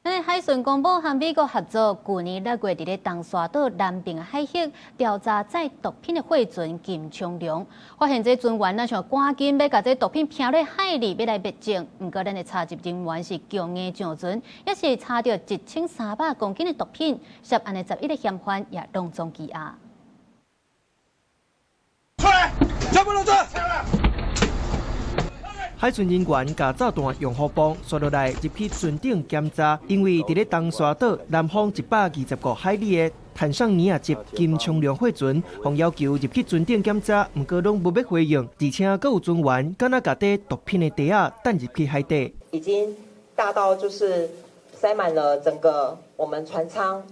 咱海巡公部和美國合作，舊年6月佇咧東沙島南爿海域調查載毒品的貨船金昌龍，發現這船員若像趕緊欲共這毒品拋落海裡，欲來滅證。毋過咱的查緝人員是強硬上船，也是查著1300公斤的毒品，涉案的11個嫌犯也攏總羈押。出來，全部攏出來。海巡人員共炸彈用火棒刷落來入去船頂檢查，因為佇咧東沙島南方125個海里的坦桑尼亞籍金昌龍貨船，予要求入去船頂檢查，毋過攏無欲回應，而且閣有船員敢若共帶毒品的袋仔擲入去海底，已經大到就是塞滿了整個我們船艙，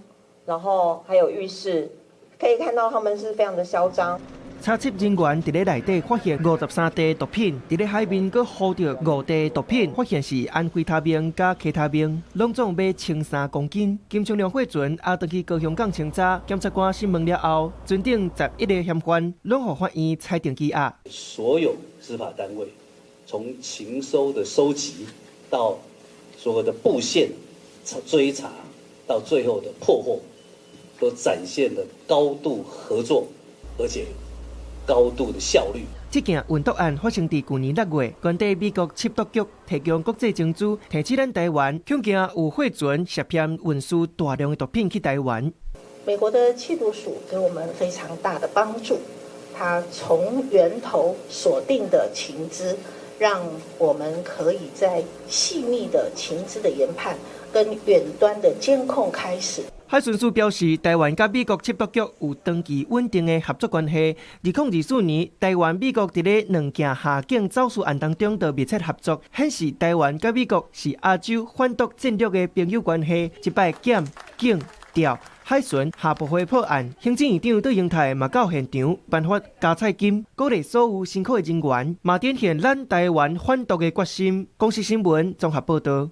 然後還有浴室，可以看到他們是非常的囂張。查緝人員佇咧內底發現53袋毒品，佇咧海面閣捕著5袋毒品，發現是安非他命佮 K 他命，攏總欲1300公斤。金昌龍貨船押轉去高雄港清查，檢察官審問了後，船頂11個嫌犯攏予法院裁定羈押。所有司法單位，從情搜的收集到所有的布線追查，到最後的破獲，都展現了高度合作，而且高度的效率。這件運毒案發生佇舊年6月，原底美國緝毒局提供國際情資，提醒咱台灣，恐驚有貨船涉嫌運輸大量的毒品去台灣。美國的緝毒署給我們非常大的幫助，他從源頭鎖定的情資，讓我們可以在細密的情資的研判跟遠端的監控開始。海巡署表示，台灣佮美國緝毒局有長期穩定的合作關係。2024年，台灣美國佇咧兩件下境走私案當中都密切合作，顯示台灣佮美國是亞洲反毒戰略的朋友關係。這擺檢、警、調、海巡下部會破案，行政院長卓榮泰嘛到現場頒發加菜金，鼓勵所有辛苦的人員，嘛展現咱台灣反毒的決心。公視新聞綜合報導。